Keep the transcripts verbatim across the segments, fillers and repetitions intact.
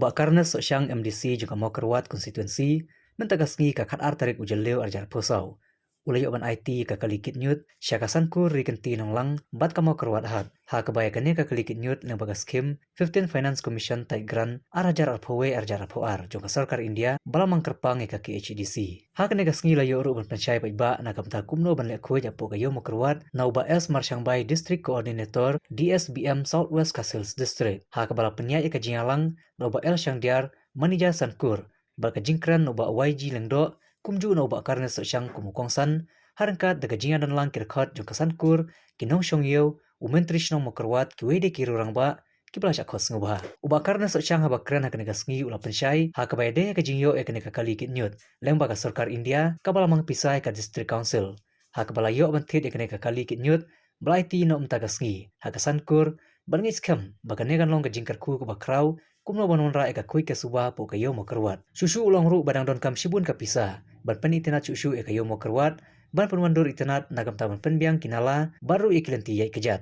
Bah Carnes Sohshang, M D C jong ka Mawkyrwat Constituency, mynta ka sngi ka khatar tarik u Jylliew arhajar arphew saw, u la ïoh ban aiti ïa ka kali kit ñiut sha ka Sankur Ri Kynti Nonglang bad ka Mawkyrwat Hat, ha kaba ïa kane ka kali kit ñiut lyngba ka skhim Fifteen Finance Commission Tied Grant arhajar arphew wei arhajar arphew ar jong ka Sorkar India ba la mang kyrpang ïa ka K H A D C. Ha kane ka sngi la ïoh ruh ban pynshai paidbah na ka bynta kumno ban leh khuid hapoh ka Ïew Mawkyrwat na u Bah S Marshangbai, District Coordinator, D S B M South West Khasi Hills District, ha kaba la pynïaid ïa ka jingïalang na u Bah L Shangdiar, Manager Sankur, bad ka jingkren na u Bah Y G Lyngdoh, kumjuh na u Bah Carnes Sohshang kum u kongsan, ha ryngkat da ka jingïadonlang ki dkhot jong ka Sankur, ki nongshong ïew, u Myntri Shnong Mawkyrwat, kiwei de ki rangbah kiba la shah khot sngewbha. U Bah Carnes Sohshang haba kren ha kane ka sngi u la pynshai ha kaba ïadei ïa ka jingïoh ïa kane ka kali kit ñiut lyngba ka Sorkar India kaba la mang pisa ïa ka District Council, ha kaba la ïoh ban thied ïa kane ka kali kit ñiut ba la aiti noh mynta ka sngi ha ka Sankur, bad ngi ngeit skhem ba kane kan long ka jingkyrkhu kaba khraw kumno ban wanrah ïa ka khuid ka suba hapoh ka Ïew Mawkyrwat. Shuh shuh u la ong ruh ba dang donkam shibun ka pisa ban pynitynnad shuh shuh ïa ka Ïew Mawkyrwat, ban pynwandur itynnad na ka bynta ban pynbiang ki nala bad ruh ïa ki lynti ïaid kjat.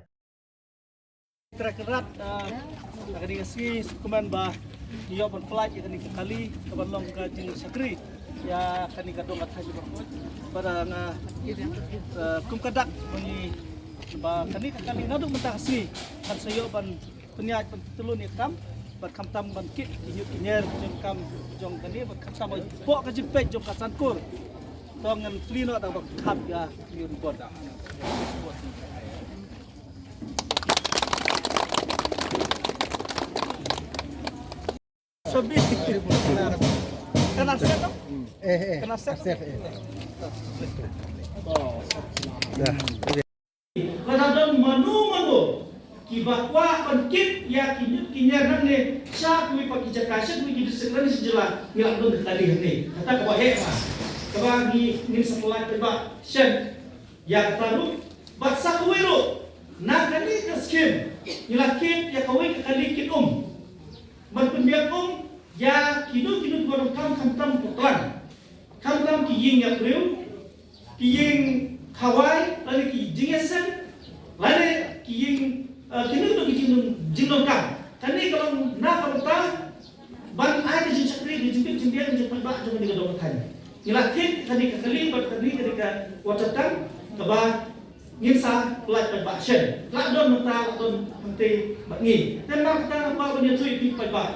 Trai Kynrad, ah, ha kane ka sngi sngewkmen ba ngi ïoh ban pynlait ïa kane ka kali kaban long ka jingshakri ïa kane ka dong ka thaiñ baroh. Bad, ah, nga, ah, kum ka dak ba ngi, ba kane ka kali naduh mynta ka sngi kan sa ïoh ban pynïaid ban pyntyllun ïa ka kam bad khamtam ban kit ki ñiut ki ñier jong ka kam jong kane bad khamtam hapoh ka jingpeit jong ka Sankur. To ngan plie noh da ba khap ïa ki ribon. Sabi. Kan accept, no? Eh, eh. Kan accept? Accept, eh. Dah. Lada don mano mano kiba kwah ban kit ïa ki ñiut ki ñier nangne sha kiwei pat ki jaka, sha kiwei ki district lane sha jylla, ngi lah ban don ka kali hangne. Kata kaba heh ba, kaba ngi, ngin sa pynlait paidbah shen ïa kata ruh. Bad sa kawei ruh, na kane ka skhim ngi la kit ïa kawei ka kali kit um ban pynbiang um ïa kino kino kiba donkam, khamtam ki tlang, khamtam ki ïing ïakhun, ki ïing khawai, lane ki jingïaseng, lane ki ïing, eh, kino kino ki jingdon, jingdonkam. Kane ka long na ka bynta ban ai ka jingshakri, ka jingbit jingbiang jong paidbah jong kane ka dong ka thaiñ. Ngi la thied kane ka kali bad kane, kane ka water tank kaba ngin sa pynlait paidbah shen. La don mynta, la don hangtei bad ngi. Te namar kata nga kwah ban ïathuh ïa phi paidbah,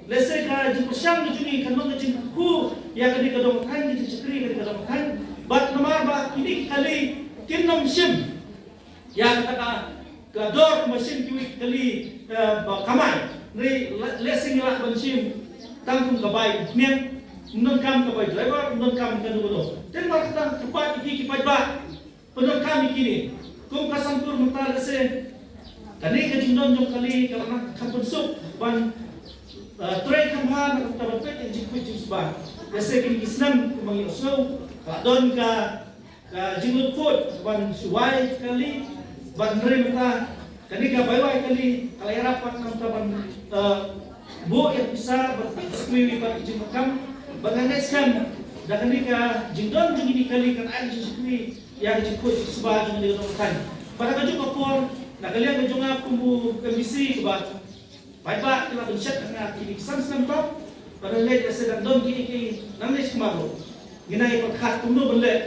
lehse ka jingpyrshang ka jong ngi kan long ka jingkyrkhu ïa kane ka dong ka thaiñ, ka jingshakri ïa kane ka dong ka thaiñ. Bad namar ba kine ki kali kin ym shim ïa kata ka, ka dor kaba shim kiwei ki kali, eh, ba kamai. Hynrei le-, lehse ngi lah ban shim tang kum ka bai khñiang, ym donkam ka bai driver, ym donkam kano kano. Te namar kata nga kyrpad ïa phi ki paidbah, pyndonkam ïa kine. Kum ka Sankur mynta lehse kane ka jingdon jong ka kali ka la kham pynsuk ban, eh, trei kham bha na ka bynta ban peit ïa ka jingkhuid jingsuba. Lehse kine ki snem kumba ngi ïohsngew ka la don ka ka jinglut khuid ban shu wai kali, ban, hynrei mynta kane ka bai wai kali ka la ïarap pat na ka bynta ban, eh, buh ïa pisa ban shakri ïa ki jingdonkam. Bad nga ngeit skhem da kane ka jingdon jong kine ki kali kan ai jingshakri ïa ka jingkhuid jingsuba jong kane ka dong ka thaiñ. Bad ha kajuh ka por, na ka liang ka jong nga kum u M D C kaba paidbah ki la pynshet ha nga kine ki san snem tam, bad nga ngeit lehse dang don kiei kiei nangne shakhmat ruh. Ngi nang ïa pyrkhat kumno ban leh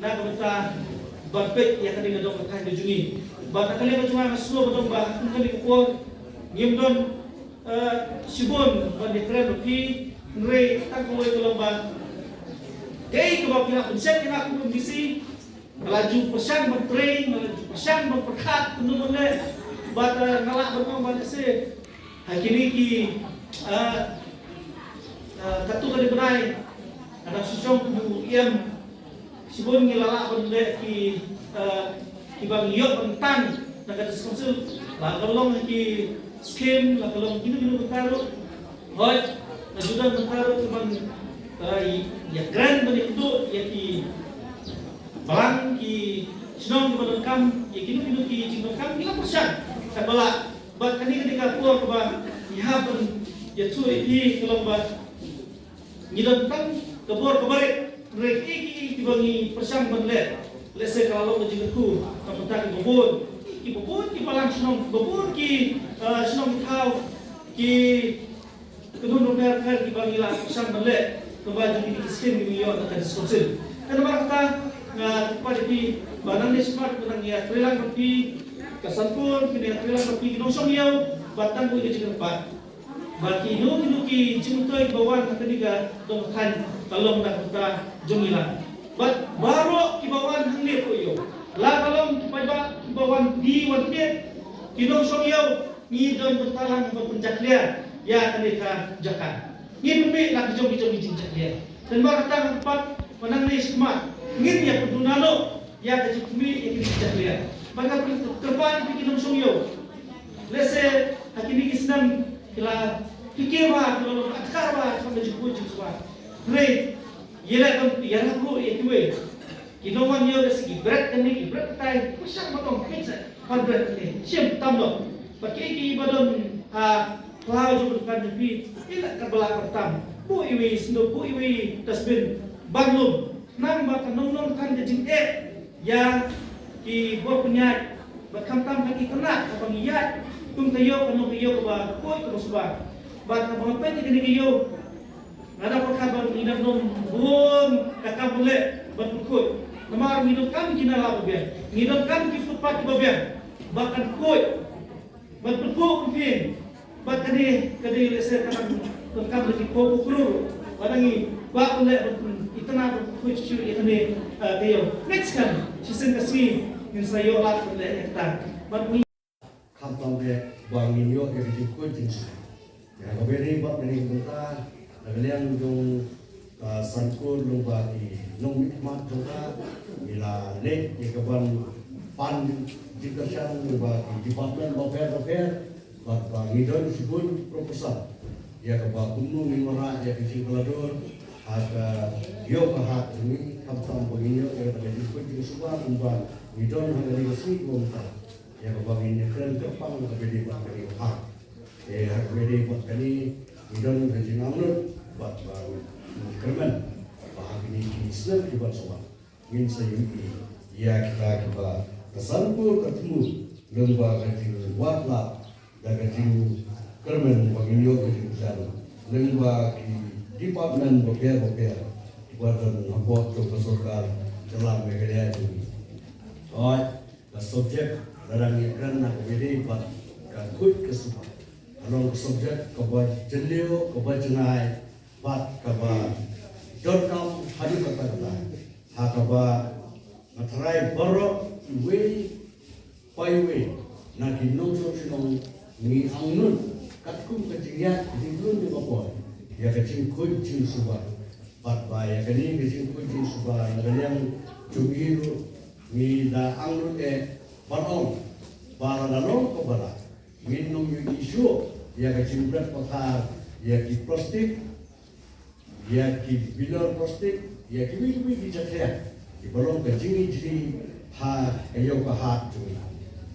na ka bynta ban peit ïa kane ka dong ka thaiñ ka jong ngi. Bad na ka liang ka jong nga, nga sngew ba dang ba ha kum kane ka por ngim don, eh, shibun ban ïakren bad phi, hynrei tang kawei ka long ba kaei kaba phi la pynshet ïa nga kum u M D C, nga la ju pyrshang ban trei, nga la ju pyrshang ban pyrkhat kumno ban leh. Bad, eh, nga lah ban ong ba lehse ha kine ki, eh, eh, katto katne bnai nga dang shu shong kum u E M, shibun ngi la lah ban leh ki, eh, kiba ngi ïoh ban tan na ka District Council, la ka long ki skim, la ka long kino kino ka ruh. Hooid, la ju don mynta ruh ki ban, eh, ïakren ban ïakynduh ïa ki balang, ki shnong kiba donkam ïa kino kino ki jingdonkam, ngi la pyrshang katba lah. Bad kane ka dei ka por kaba ngi hap ban ïathuh ïa phi ka long ba ngi don tang ka bor kaba rit, hynrei kiei kiei kiba ngi pyrshang ban leh, lehse ka la long ka jingkyrkhu na ka bynta kiba bun, kiba bun ki balang shnong, kiba bun ki, eh, shnong ki thaw, ki Kynhun bapher bapher kiba ngi la pyrshang ban leh lyngba jong kine ki skim kiba ngi ïoh na ka District Council. Te namar kata nga kyrpad ïa phi ba nangne shakhmat ngi ïatreilang bad phi, ka Sanpur ngi ïatreilang bad phi ki nongshong ïew, ba tang ïa ka jingkyrpad ba kino kino ki jingmyntoi kiba wan ha kane ka dong ka thaiñ ka long na ka bynta jong ngi lang. Bad baroh kiba wan hangne hapoh ïew, la ka long ki paidbah kiba wan die wan thied, ki nongshong ïew, ngi don bynta lang ban pynjakhlia ïa kane ka jaka. Ngin pynmih la ka jong ki jong ki jingjakhlia. Te namar kata nga kyrpad ba nangne shakhmat ngin ïa pyndonkam noh ïa ka jingpynmih ïa kane ka jingjakhlia. Bad nga kyrpad ïa phi ki nongshong ïew, lehse ha kine ki snem ki la pyrkhat bha, ki la long adkar bha shaphang ka jingkhuid jingsuba. Hynrei ïa leh ban ïarap ruh ïa kiwei. Ki nongwan ïew lehse ki bret kane, ki bret katai, pyrshang ba tang khmih seh ban bret kane. Shim tam noh. Bad kiei kiei ba don ha khlaw jong ka dukan jong phi, ïa leh katba lah ban tam. Buh iwei i sanduk, buh iwei i dustbin ban lum. Khnang ba kan ym long tang ka jingeh ïa ki bor pynïaid, bad khamtam ïa ki khynnah haba ngi ïaid. Kum ka ïew kan long ka ïew kaba khuid kaba suba. Bad haba nga peit ïa kane ka ïew, nga da pyrkhat ba ngi dang don bun ka kam ban leh ban pynkhuid. Namar ngi donkam ki nala ba biang, ngi donkam ki footpath kiba biang ba kan khuid ban pynphuh pynphieng. Bad kane ka dei lehse ka dang donkam da ki phew phew klur. Bad ngi kwah ban leh ban pyn-, itynnad ban pynkhuid shuh shuh ïa kane, eh, ka ïew. Next kan shisien ka sngi ngin sa ïoh lad ban leh ïa kata. Bad ngi Khamtam eh ba ngin ïoh ïa ka jingkhuid jingsuba. Ïa kaba ïadei bad kane ka bynta, na ka liang jong ka Sanpur lyngba ki nongmihkhmat jong ka, ngi la leit ïa ka ban pan jingkyrshan lyngba ki department bapher bapher, bad ba ngi don shibun proposal ïa kaba kumno ngin wanrah ïa ka jingkylla dur ha ka ïew ka hat jong ngi, khamtam ba ngin ïoh ïa ka jingkhuid jingsuba kumba ngi don ha kane ka sngi kumta. Ïa kaba ngin ïakren kyrpang ha kaba ïadei bad kane ka hap. Te ha kaba ïadei bad kane ngi don ka jingangnud bad ba ngi kyrmen ba ha kine ki snem kiban sa wan ngin sa ïohi ïa kita kiba ka Sanpur ka thmu lyngba ka jingwad lad da ka jingkyrmen ba ngin ïoh ka jingkyrshan lyngba ki department bapher bapher kiba don hapoh jong ka sorkar jylla Meghalaya jong ngi. Hooid. Ka subject lada ngi kren na kaba ïadei bad ka khuid ka suba, ka long ka subject kaba jylliew, kaba jngai bad kaba donkam haduh katta katta. Ha kaba nga tharai baroh iwei pa iwei na ki nongshong shnong ngi angnud katkum ka jingïaid ka jingduh jong ka por ïa ka jingkhuid jingsuba. Bad ba ïa kane ka jingkhuid jingsuba na ka liang jong ngi ruh ngi da angnud eh ban ong ba lada long kaba lah ngin ym ïohi shuh ïa ka jingbret pathar ïa ki plastik, ïa ki bilar plastik, ïa kiwei kiwei ki jakhlia kiba long ka jingijli ha ka ïew ka hat jong ngi.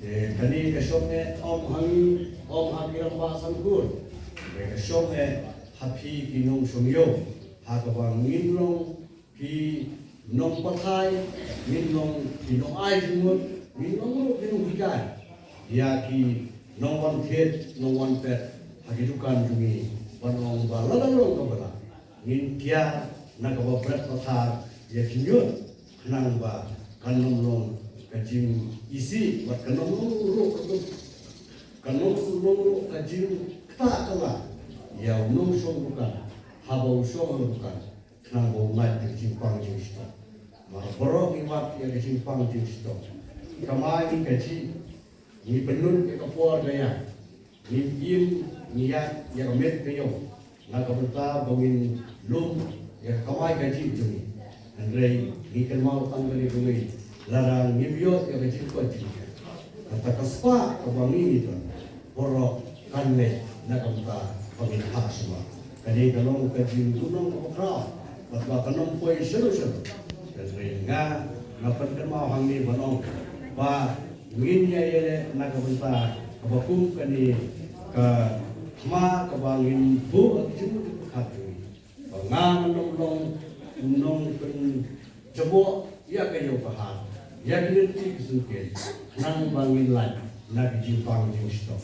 Te kane ka shong eh ym ha ngi, ym ha ki rangbah Sanpur. Te ka shong eh ha phi ki nongshong ïew, ha kaba ngin long ki nongpathai, ngin long ki nongai jingmut, ngin long ruh ki nonghikai ïa ki nongwan thied nongwan peit ha ki dukan jong ngi ban ong ba lada long kaba lah ngin kiar na kaba bret pathar ïa ki ñiut khnang ba kan ym long ka jingisih bad kan ym long ruh ka, kan ym long ruh ka jingktah kylla ïa u nongshong dukan haba u shong ha dukan. Khnang ba u ngeit ïa ka jingpang jingshitom. Namar baroh ngi wad ïa ka jingpang jingshitom. Kamai ngi kajih, ngi pynlut ïa ka por ka ïa, ngi im, ngi ïaid ïa ka met ka ïong na ka bynta ba ngin lum ïa ka kamai kajih jong ngi. Hynrei ngi kynmaw tang kane kawei, lada ngim ïoh ïa ka jingkoit jingkhiah, kata ka spah kaba ngi ngi don baroh kan leit na ka bynta ba ngin phah shuwa. Kane ka long ka jingdonnong kaba khraw bad ba kan ym poi shano shano. Hynrei nga, nga pynkynmaw hangne ban ong ba ngin ïa ïaleh na ka bynta kaba kum kane ka thma kaba ngin buh ha ki jingmut jingpyrkhat jong ngi. Ba nga ngan ym long u nongpynjaboh ïa ka ïew ka hat, ïa ki lynti ki syngkien, khnang ba ngin lait na ka jingpang jingshitom.